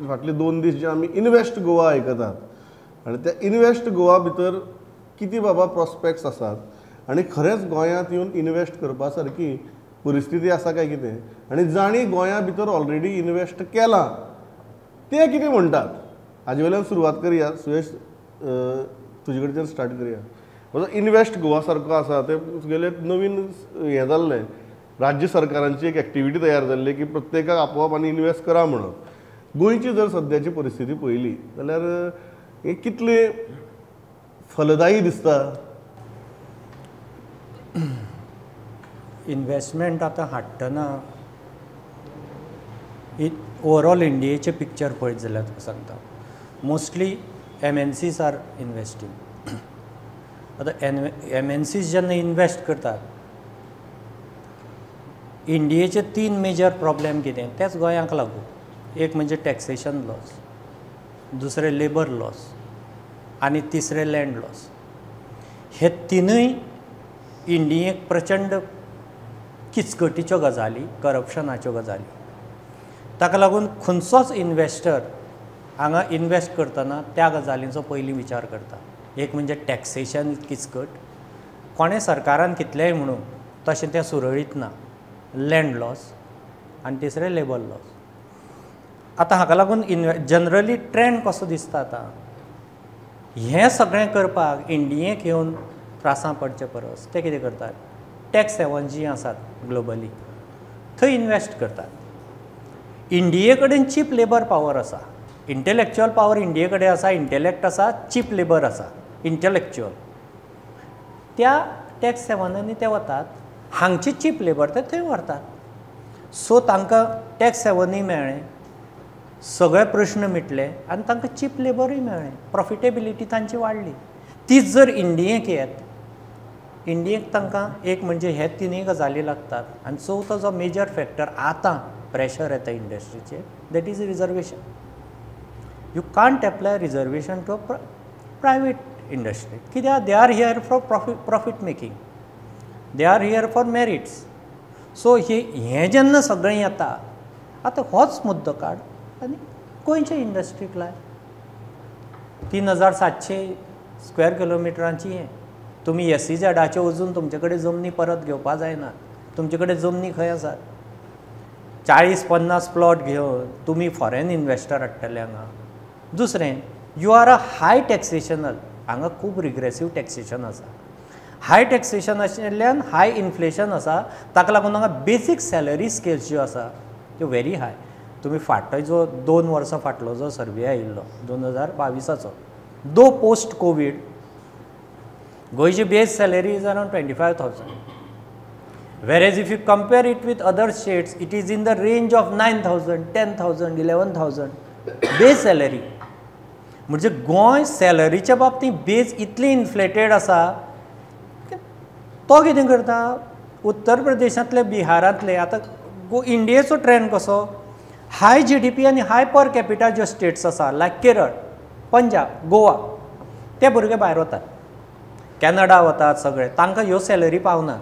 फाटले 2 दीस जे आमी इन्वेस्ट गोवा आयकतात आनी त्या इन्वेस्ट गोवा भितर कितें बाबा प्रॉस्पेक्ट्स आसात आनी खरेंच गोंयांत येवन इन्वेस्ट करपा सारकी परिस्थिती आसा काय कितें आनी जांणी गोंया भितर ऑलरेडी इन्वेस्ट केलां ते कितें म्हणटात हाजे वयल्यान सुरवात करया. सुयश, तुजे कडच्यान स्टार्ट करया. इन्वेस्ट गोवा सारको आसा ते तुगेलें नवीन हें जाल्लें, राज्य सरकारांची एक एक्टिविटी तयार जाल्ली की प्रत्येकाक आपोवप आनी इन्वेस्ट करा म्हणून. गोंयची जर सद्याची परिस्थिती पळयली जाल्यार हे कितले फलदायी दिसता? इन्वेस्टमेंट आतां हाडटना ओवरऑल इंडियेचें पिक्चर पळयत जाल्यार तुका सांगता, mostly MNCs are investing. आतां MNCs जेन्ना इन्वेस्ट करतात, इंडियेचे 3 मेजर प्रॉब्लेम कितें तेच गोंयांक लागू. एक म्हणजे टॅक्सेशन लॉस, दुसरें लेबर लॉस आनी तिसरें लँड लॉस. हे तिनूय इंडियेक प्रचंड किचकटीच्यो गजाली, करप्शनाच्यो गजाली. ताका लागून खंयचोच इन्वेस्टर हांगा इन्वेस्ट करतना त्या गजालींचो पयलीं विचार करता. एक म्हणजे टॅक्सेशन किचकट, कोणें सरकारान कितलेंय म्हणून तशें तें सुरळीत ना, लँड लॉस आनी तिसरें लेबर लॉस. आतां हाका लागून जनरली ट्रेंड कसो दिसता आतां, हें सगळें करपाक इंडियेक येवन त्रासां पडचे परस ते कितें करतात, टॅक्स हेवन जीं आसात ग्लोबली थंय इन्वेस्ट करतात. इंडिये कडेन चीप लेबर पावर आसा, इंटलेक्चुअल पावर इंडिये कडेन आसा, इंटेलेक्ट आसा, चीप लेबर आसा, इंटलेक्चुअल. त्या टॅक्स हेवनांनी ते वतात, हांगची चीप लेबर ते थंय व्हरतात. सो तांकां टॅक्स हेवनूय मेळ्ळें, सगळे प्रश्न मिटले आनी तांकां चीप लेबरूय मेळ्ळें, प्रॉफिटेबिलिटी तांची वाडली. तीच जर इंडियेक येत, इंडियेक तांकां एक म्हणजे हे तिनूय गजाली लागतात. आनी चवथो जो मेजर फॅक्टर आतां प्रेशर येता इंडस्ट्रीचेर, that is reservation. You can't apply reservation to a private industry. कित्याक they are here for profit making, they are here for merits. So हें जेन्ना सगळें येता, आतां होच मुद्दो काड आनी गोंयच्या इंडस्ट्रीक लाय. 3700 स्क्वेअर किलोमिटरांची हें, तुमी SEZाचे वचून तुमचे कडेन जमनी परत घेवपा जायना. तुमचे कडेन जमनी खंय आसात? 40-50 प्लॉट घेवन तुमी फॉरेन इन्वेस्टर हाडटले हांगा. दुसरें, you are a high taxational, हांगा खूब रिग्रेसीव टॅक्सेशन आसा. हाय टॅक्सेशन आशिल्ल्यान हाय इन्फ्लेशन आसा, ताका लागून हांगा बेसीक सॅलरी स्केल्स ज्यो आसा त्यो व्हेरी हाय. तुमी फाटलो जो 2 वर्सां फाटलो जो सर्वे आयिल्लो 2022चो, दो पोस्ट कोवीड गोंयची base salary is around 25,000, whereas if you compare it with other states it is in the range of 9,000, 10,000, 11,000 base salary. म्हणजे गोंय सॅलरीच्या बाबतींत बेज इतली इन्फ्लेटेड आसा. तो कितें करता, उत्तर प्रदेशांतले, बिहारांतले, आतां इंडियेचो ट्रेंड कसो, हाय GDP आनी हाय पर कॅपिटा ज्यो स्टेट्स आसा लायक केरळ, पंजाब, गोवा, ते भुरगे भायर वतात, कॅनडा वतात सगळे, तांकां ह्यो सॅलरी पावनात.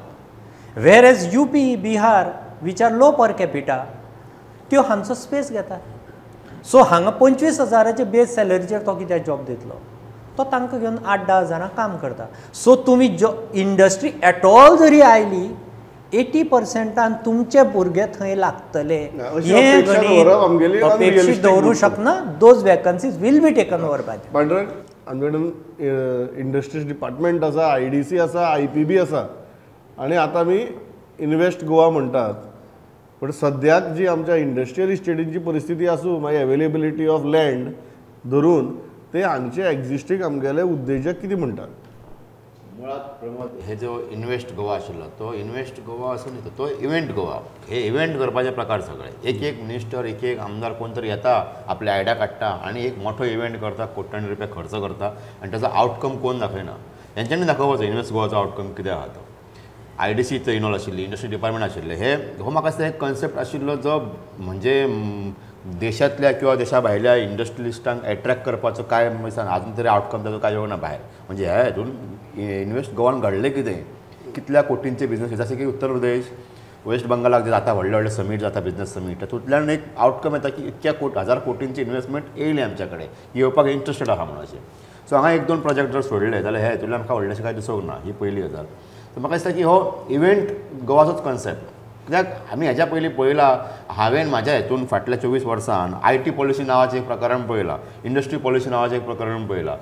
Whereas UP, Bihar which are low per capita त्यो हांचो स्पेस घेतात. सो हांगा 25,000 बेज सॅलरीचेर तो कित्याक जॉब दितलो, तो तांकां घेवन 8-10 हजारां काम करता. सो तुमी जो इंडस्ट्री एट ऑल जरी आयली 80% तुमचे भुरगे थंय लागतले हें गणीत अपेक्षीत दवरूं शकना. Those vacancies will be taken over by them. आमचे कडेन इंडस्ट्रीज डिपार्टमेंट आसा, IDC आसा, IPB आसा आनी आतां आमी इन्वेस्ट गोवा म्हणटात. पण सद्याक जी आमच्या इंडस्ट्रियल इस्टेटींची परिस्थिती आसूं, मागीर अवेलेबिलिटी ऑफ लँड धरून ते हांगचे एक्झिस्टींग आमगेले उद्देजक कितें म्हणटात? मुळात प्रमोद, हे जो इन्वेस्ट गोवा आशिल्लो तो इन्वेस्ट गोवा असो न्ही, तो इव्हेंट गोवा. हे इव्हेंट करपाचे प्रकार सगळे, एक एक मिनिस्टर, एक एक आमदार कोण तरी येता, आपले आयडिया काडटा आनी एक मोठो इव्हेंट करता, कोट्यांनी रुपया खर्च करता आनी ताचो आउटकम कोण दाखयना. तेंच्यांनी दाखोवपाचो इन्वेस्ट गोवाचो आउटकम कितें आहा तो. IDC involve आशिल्ली, इंडस्ट्री डिपार्टमेंट आशिल्लें. हे हो म्हाका दिसता एक कन्सेप्ट आशिल्लो जो म्हणजे देशांतल्या किंवा देशा भायल्या इंडस्ट्रियलिस्टांक एट्रॅक्ट करपाचो काय आजून तरी आउटकम ताचो काय येवना भायर. म्हणजे ह्या हितून इन्वेस्ट गोवान घडलें कितें, कितल्या कोटींचे बिजनस, जशें की उत्तर प्रदेश, वेस्ट बंगालाक जे जाता व्हडले व्हडले समीट जाता, बिजनस समीट, तातूंतल्यान एक आवटकम येता की इतक्या कोट 1000 कोटींची इन्वेस्टमेंट येयली आमच्या कडेन, येवपाक इंट्रस्टेड आहा म्हणून अशें. सो हांगा 1-2 प्रोजेक्ट जर सोडले जाल्यार हे हितूंतल्यान म्हाका व्हडलेशें कांय दिसूंक ना. ही पयली गजाल. सो म्हाका दिसता की हो इव्हेंट गोवाचोच कॉन्सेप्ट, कित्याक आमी हेज्या पयलीं पळयला, हांवें म्हाज्या हेतून फाटल्या 24 वर्सान I T policy नांवाचें एक प्रकरण पळयलां, इंडस्ट्री पॉलिसी नांवाचें एक प्रकरण पळयलां,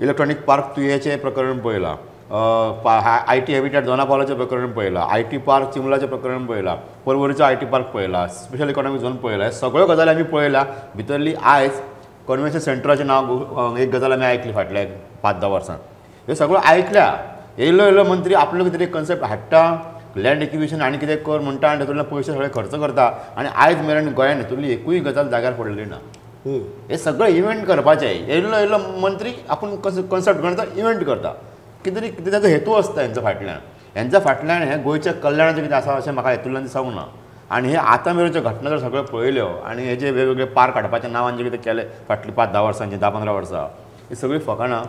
इलेक्ट्रॉनीक पार्क तुयेचें प्रकरण पळयलां, I T habitat दोनापावलाचें प्रकरण पळयलां, I T park चिंबलाचें प्रकरण पळयलां, पर्वरीचो I T park पळयला, स्पेशल इकॉनॉमीक झोन पळयला. हे सगळ्यो गजाली आमी पळयल्या. भितरली आयज कन्वेन्शन सेंटराचें नांव एक गजाल आमी आयकली फाटल्या 5-10 वर्सां, ह्यो सगळ्यो आयकल्या. येयलो येयलो मंत्री आपलो कितें तरी कन्सेप्ट हाडटा, लँड एक्विजिशन आनी कितें कर म्हणटा आनी तातूंतल्यान पयशे सगळे खर्च करता आनी आयज मेरेन गोंयान हितूंतली एकूय गजाल जाग्यार पडलेली ना. हे सगळे इव्हेंट करपाचे. येयलो येयलो मंत्री आपूण कन्सेप्ट करता, इव्हेंट करता, कितें तरी कितें ताचो हेतू आसता हेंच्या फाटल्यान. हेंच्या फाटल्यान हें गोंयच्या कल्याणाचें कितें आसा अशें म्हाका हेतूंतल्यान दिसूंक ना. आनी हे आतां मेरेनच्यो घटना जर सगळ्यो पळयल्यो आनी हे जे वेगवेगळे पार्क हाडपाच्या नांवान जे कितें केलें फाटलीं 5-10 वर्सांची, 10-15 वर्सां, ही सगळीं फकाणां.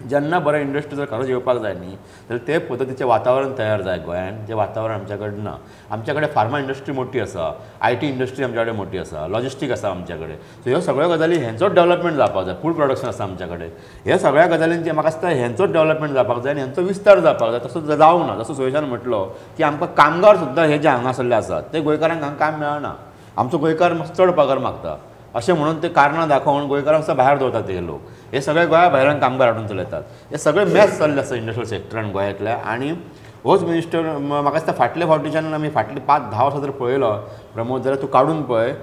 जेन्ना बरें इंडस्ट्री जर खरोच येवपाक जाय न्ही जाल्यार ते पद्दतीचें वातावरण तयार जाय गोंयान, जें वातावरण आमच्या कडेन ना. आमच्या कडेन फार्मा इंडस्ट्री मोठी आसा, I T industry आमच्या कडेन मोठी आसा, लॉजिस्टीक आसा आमच्या कडेन. सो ह्यो सगळ्यो गजाली हेंचोच डेवलपमेंट जावपाक जाय. फूड प्रोडक्शन आसा आमच्या कडेन. ह्या सगळ्या गजालींचें म्हाका दिसता हेंचोच डेवलपमेंट जावपाक जाय आनी हेंचो विस्तार जावपाक जाय. तसो जावंक ना. जसो सुयेशान म्हटलो की आमकां कामगार सुद्दां हे जे हांगासरले आसात ते गोंयकारांक हांगा काम मेळना. आमचो गोंयकार चड पगार मागता अशें म्हणून ते कारणां दाखोवन गोंयकारांक सुद्दां भायर दवरतात ते लोक. हे सगळे गोंया भायल्यान कामगार हाडून चलयतात. हे सगळे मॅच चल्ले आसा इंडस्ट्रियल सेक्टरान गोंयांतल्या. आनी होच मिनिस्टर म्हाका दिसता फाटले फावटीच्यान आमी फाटले 5-10 वर्सां जर पळयलो प्रमोद, जाल्यार तूं काडून पळय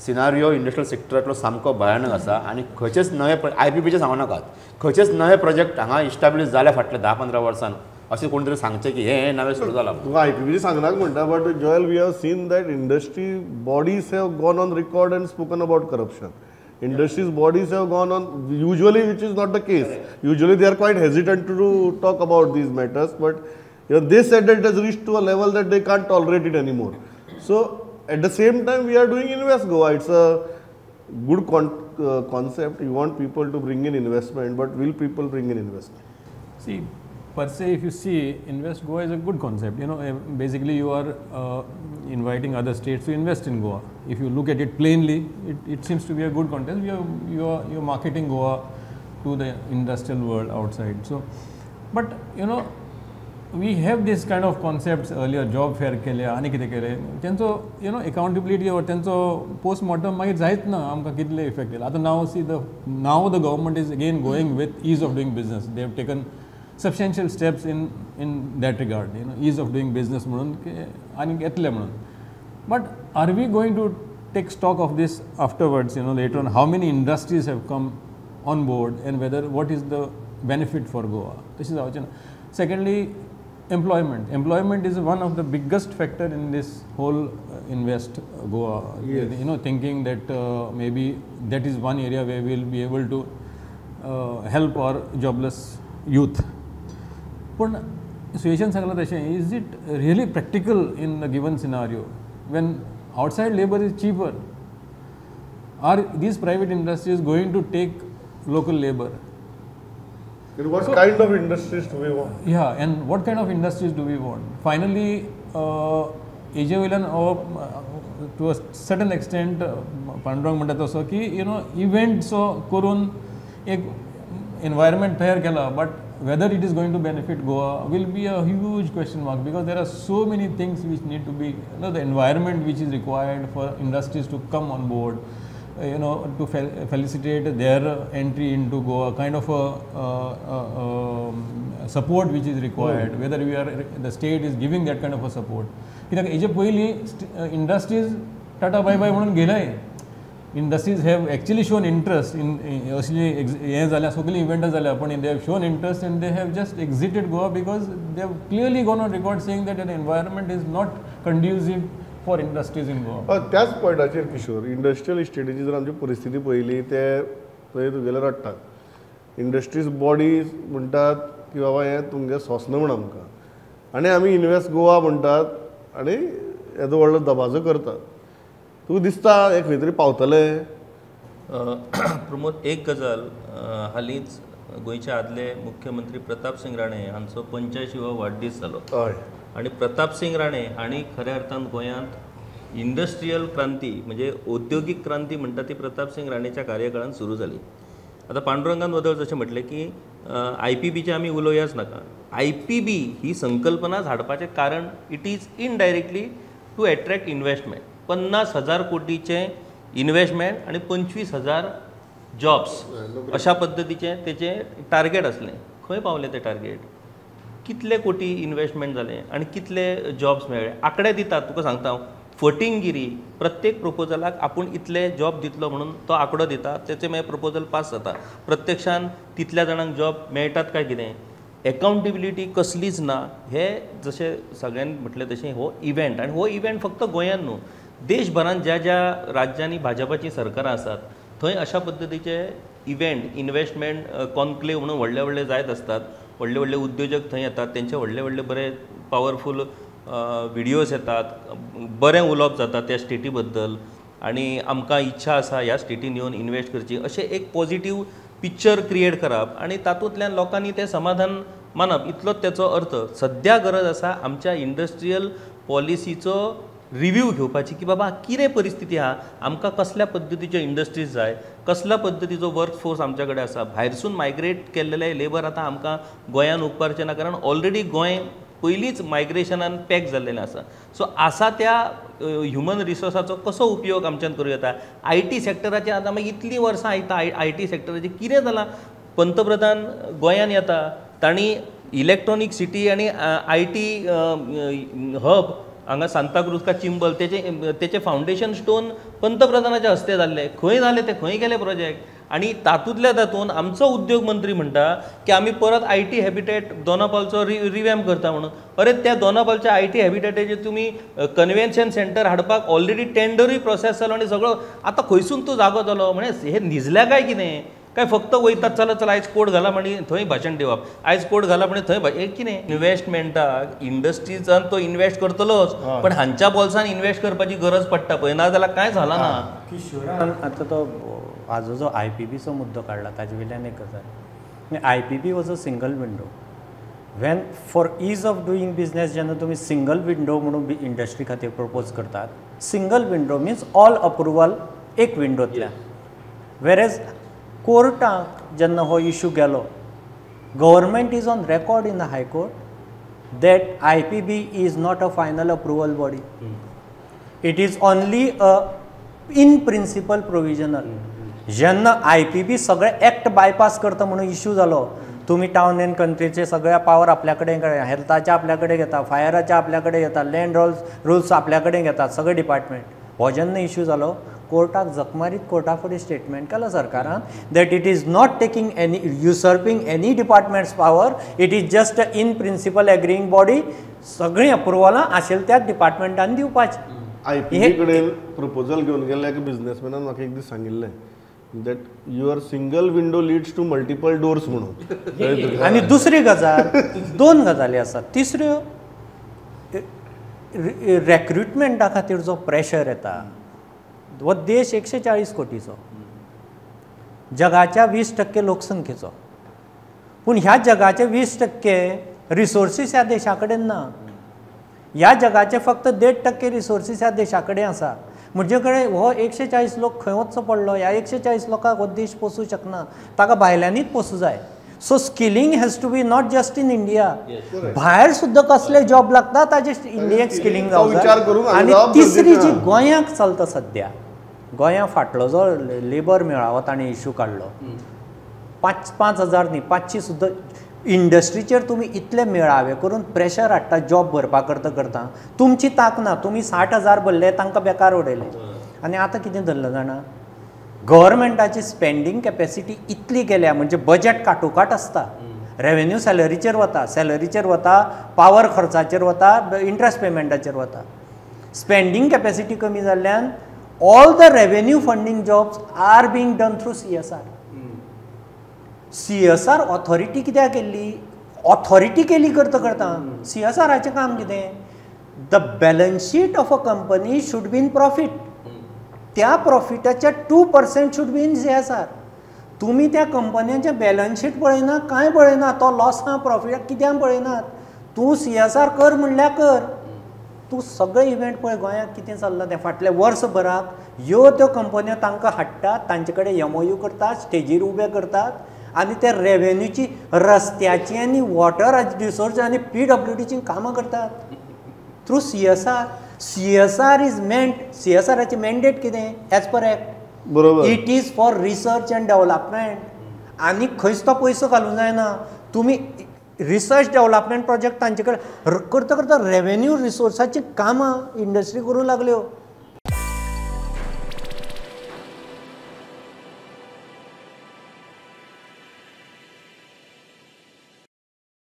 सिनारियो इंडस्ट्रियल सेक्टरांतलो सामको भयानक आसा. आनी खंयचेच नवे I P पीचें सांगू नाकात, खंयचेच नवे प्रोजेक्ट हांगा इस्टाब्लीश जाल्या फाटल्या 10-15 वर्सान अशें कोण तरी सांगचें की हें नवें सुरू जालां. तुका I P P सांगनाक म्हणटा, but Joel, we have seen that industry bodies have gone on record and spoken about corruption. Industries bodies have gone on, usually which is not the case. Usually they are quite hesitant to talk about these matters, but you know, they said that it has reached to a level that they can't tolerate it anymore. So at the same time we are doing Invest Goa. It's a good concept. You want people to bring in investment, but will people bring in investment? See, per se, if you see, Invest Goa is a good concept. You know, basically you are inviting other states to invest in Goa. If you look at it plainly, it seems to be a good concept. You are marketing Goa to the industrial world outside. So, but you know, we have this kind of concepts earlier, job fair केले आनी कितें केले, तेंचो you know accountability or तेंचो postmortem मागीर जायत ना आमकां कितले इफेक्ट येयला. आतां now see the now the government is again going with ease of doing business. They have taken substantial steps in that regard, you know, ease of doing business म्हणून आनी येतले म्हणून. But are we going to take stock of this afterwards, you know, later on, how many industries have come on board and whether what is the benefit for Goa? तशें जावचें ना. Secondly, employment. Employment is one of the biggest factor in this whole Invest Goa. Yes. You know, thinking that maybe that is one area where we will be able to help our jobless youth. पण सुयेशान सांगलां तशें, is it really practical in the given scenario when outside labour is cheaper? Are these private industries going to take local labour? And what kind of industries do we want? Yeah, and what kind of industries do we want? Finally, हेजे वयल्यान to a certain extent Pandurang म्हणटा तसो की you know इव्हेंट्सो करून एक environment तयार केला, but whether it is going to benefit Goa will be a huge question mark, because there are so many things which need to be, you know, the environment which is required for industries to come on board, you know, to felicitate their entry into Goa, kind of a support which is required, whether we are, the state is giving that kind of a support. कित्याक हेजे पयलीं industries tata bye बाय म्हणून गेलाय. Industries have actually shown interest in असली हें जाल्या, सगळीं इव्हेंटां जाल्या, पण they have shown interest and they have just exited Goa because they have clearly gone on record saying that an environment is not conducive for industries in Goa. त्याच पॉयंटाचेर Kishore, industrial इस्टेटीची जर आमची परिस्थिती पळयली ते थंय तुगेले रडटात. इंडस्ट्रीज बॉडी म्हणटात की बाबा हें तुमगें सोंसना म्हण आमकां, आनी आमी इन्वेस्ट गोवा म्हणटात आनी येदो व्हडलो दबाजो करतात. तुका दिसता हें खंय तरी पावतलें? प्रमोद, एक गजाल हालींच गोंयचे आदले मुख्यमंत्री प्रताप सिंग राणे हांचो 85वो वाडदीस जालो. आनी प्रताप सिंग राणे हांणी खऱ्या अर्थान गोंयांत इंडस्ट्रियल क्रांती म्हणजे औद्योगीक क्रांती म्हणटा ती प्रताप सिंग राणेच्या कार्यकाळान सुरू जाली. आतां पांडुरंगान वदळ जशें म्हटलें की आय पी बीचें आमी उलोवयाच नाका. I P बी ही संकल्पनाच हाडपाचें कारण it is indirectly to attract investment. 50,000 कोटीचें investment आनी 25,000 जॉब्स अशा पद्दतीचें तेचें टार्गेट आसलें. खंय पावलें तें टार्गेट? कितले कोटी इन्वेस्टमेंट जालें आनी कितले जॉब्स मेळ्ळे? आंकडे दितात. तुका सांगता हांव, फटिंगिरी. प्रत्येक प्रपोजलाक आपूण इतले जॉब दितलो म्हणून तो आंकडो दिता, तेचे मागीर प्रपोजल पास जाता. प्रत्यक्षान तितल्या जाणांक जॉब मेळटात काय कितें, एकाउंटेबिलिटी कसलीच ना. हे जशें सगळ्यांनी म्हटलें तशें हो इव्हेंट, आनी हो इव्हेंट फक्त गोंयान न्हू, देशभरान ज्या ज्या राज्यांनी भाजपाचीं सरकारां आसात थंय अशा पद्दतीचे इव्हेंट, इन्वेस्टमेंट कॉन्क्लेव म्हणून व्हडले व्हडले जायत आसतात. व्हडले व्हडले उद्योजक थंय येतात, तेंचे व्हडले व्हडले बरे पावरफूल विडियोज येतात, बरें उलोवप जाता त्या स्टेटी बद्दल आनी आमकां इच्छा आसा ह्या स्टेटीन येवन इन्वेस्ट करची अशें एक पॉजिटीव पिक्चर क्रिएट करप आनी तातूंतल्यान लोकांनी तें समाधान मानप, इतलोच तेचो अर्थ. सद्या गरज आसा आमच्या इंडस्ट्रियल पॉलिसीचो रिव्यू घेवपाची की बाबा कितें परिस्थिती आहा, आमकां कसल्या पद्दतीच्यो इंडस्ट्रीज जाय, कसल्या पद्दतीचो वर्क फोर्स आमच्या कडेन आसा. भायरसून मायग्रेट केल्लेले लेबर आतां आमकां गोंयान उपकारचें ना, कारण ऑलरेडी गोंय पयलींच मायग्रेशनान पॅक जाल्लेलें आसा. सो आसा त्या ह्युमन रिसोर्साचो कसो उपयोग आमच्यान करूं येता? I T सॅक्टराचेर आतां मागीर इतलीं वर्सां आयता, I T सॅक्टराचेर कितें जालां? पंतप्रधान गोंयान येता, तांणी इलेक्ट्रॉनीक सिटी आनी I T hub हांगा सांताक्रूज का चिंबल तेचें फावंडेशन स्टोन पंतप्रधानाच्या हस्ते जाल्लें. खंय जालें तें? खंय गेलें प्रोजेक्ट? आनी तातूंतल्या तातूंत आमचो उद्योग मंत्री म्हणटा की आमी परत I T habitat दोनापालचो रिवॅम्प करता म्हणून. अरे, त्या दोनापालच्या I T हॅबिटेटाचेर तुमी कन्व्हेन्शन सेंटर हाडपाक ऑलरेडी टेंडरूय प्रोसेस जालो आनी सगळो आतां खंयसून तूं जागो जालो? म्हणजे हे न्हिजल्या काय कितें? काय फक्त वयतात, चला चला, आयज कोट घालप आनी थंय भाशण दिवप, आयज कोट घालप आनी थंय हें कितें? इन्वेस्टमेंटाक इंडस्ट्रीजान तो इन्वेस्ट करतलोच, पण हांच्या बोल्सान इन्वेस्ट करपाची गरज पडटा पळय, ना जाल्यार कांय जालां ना. किशोरान आतां तो हाजो जो I P बीचो मुद्दो काडला ताजे वयल्यान एक गजाल. IPB was a single window when for ease of doing business. जेन्ना तुमी सिंगल विंडो म्हणून इंडस्ट्री खातीर प्रपोज करतात, single window means all approval एक विंडोंतल्यान. वेरेज कोर्टाक जेन्ना हो इशू गेलो, government is on record in the High Court that IPB is not a final approval body. It is only a in principle provisional. जेन्ना I P बी सगळे act bypass करता म्हणून issue जालो, तुमी टावन अँड कंट्रीचे सगळे power आपल्या कडेन, हेल्थाचे आपल्या कडेन घेता, फायराचे आपल्या कडेन घेता, लँड रुल्स आपल्या कडेन घेतात सगळे डिपार्टमेंट. हो जेन्ना इशू जालो, कोर्टाक झक मारीत कोर्टा फुडें स्टेटमेंट केलो सरकारान that it is not taking any usurping any department's power, it is just a in principle agreeing body. सगळीं अप्रुवलां आशिल्ल्या त्याच डिपार्टमेंटान दिवपाची. I P बी कडेन प्रपोजल घेवन गेल्ल्या एका बिजनेसमॅनान म्हाका एक दीस सांगिल्लें that your single window leads to multiple doors म्हणून. आनी दुसरी गजाल, दोन गजाली आसात. तिसऱ्यो, रेक्रुटमेंटा खातीर जो प्रेशर येता, हो देश 140 कोटीचो, जगाच्या 20% लोकसंख्येचो, पूण ह्या जगाचे 20% रिसोर्सीस ह्या देशा कडेन ना. ह्या जगाचे फक्त 1.5% रिसोर्सीस ह्या देशा कडेन आसा. म्हणजे कडेन हो 140 लोक खंय वचचो पडलो? ह्या 140 लोकांक हो देश पोसूं शकना, ताका भायल्यांनीच पोसूं जाय. So skilling has to be not just in India, भायर सुद्दां कसले जॉब लागता ताजे इंडियेक स्किलिंग तो विचार करून जावंक जाय. आनी जावप तिसरी गरजेचें जी आहा. गोंयाक चलता सद्या, गोंया फाटलो जो लेबर मेळावो ताणें इशू काडलो, 5,000 न्ही, 500 सुद्दां इंडस्ट्रीचेर तुमी इतले मेळावे करून प्रेशर हाडटा जॉब भरपा करता करता तुमची तांक ना. तुमी 60,000 भरले, तांकां बेकार उडयले. आनी आतां कितें धरलें जाणा, गव्हर्मेंटाची स्पेंडींग कॅपेसिटी इतली गेल्या, म्हणजे बजेट काटोकाट आसता, रेवेन्यू सॅलरीचेर वता, सॅलरीचेर वता, पावर खर्चाचेर वता, इंट्रस्ट पेमेंटाचेर वता. स्पेंडींग कॅपेसिटी कमी जाल्ल्यान all the revenue funding jobs are being done through CSR. CSR authority कित्याक केल्ली? ऑथॉरिटी केली करता करता सी एस आराचें काम कितें? The balance sheet of a company should be in profit. त्या प्रॉफिटाच्या 2% should be in CSR. तुमी त्या कंपन्यांचें बॅलन्स शीट पळयना, कांय पळयना, तो लॉस ना प्रॉफिट कित्याक पळयनात. तूं CSR कर म्हणल्यार कर, तूं सगळे इव्हेंट पळय गोंयांत कितें चल्लां तें. फाटल्या वर्सभराक ह्यो त्यो कंपन्यो तांकां हाडटात, तांचे कडेन MOU करतात, स्टेजीर उबे करतात आनी ते रेवेन्यूची रस्त्याची आनी वॉटर रिसोर्स आनी PWDची कामां करतात through CSR. CSR is meant, CSRाचें mandate कितें एज पर एक्ट, बरोबर, it is for research and development. आनी खंयच तो पयसो घालूंक जायना. तुमी रिसर्च डेव्हलपमेंट प्रोजेक्ट तांचे कडेन करता करता रेवेन्यू रिसोर्साची कामां इंडस्ट्री करूंक लागल्यो.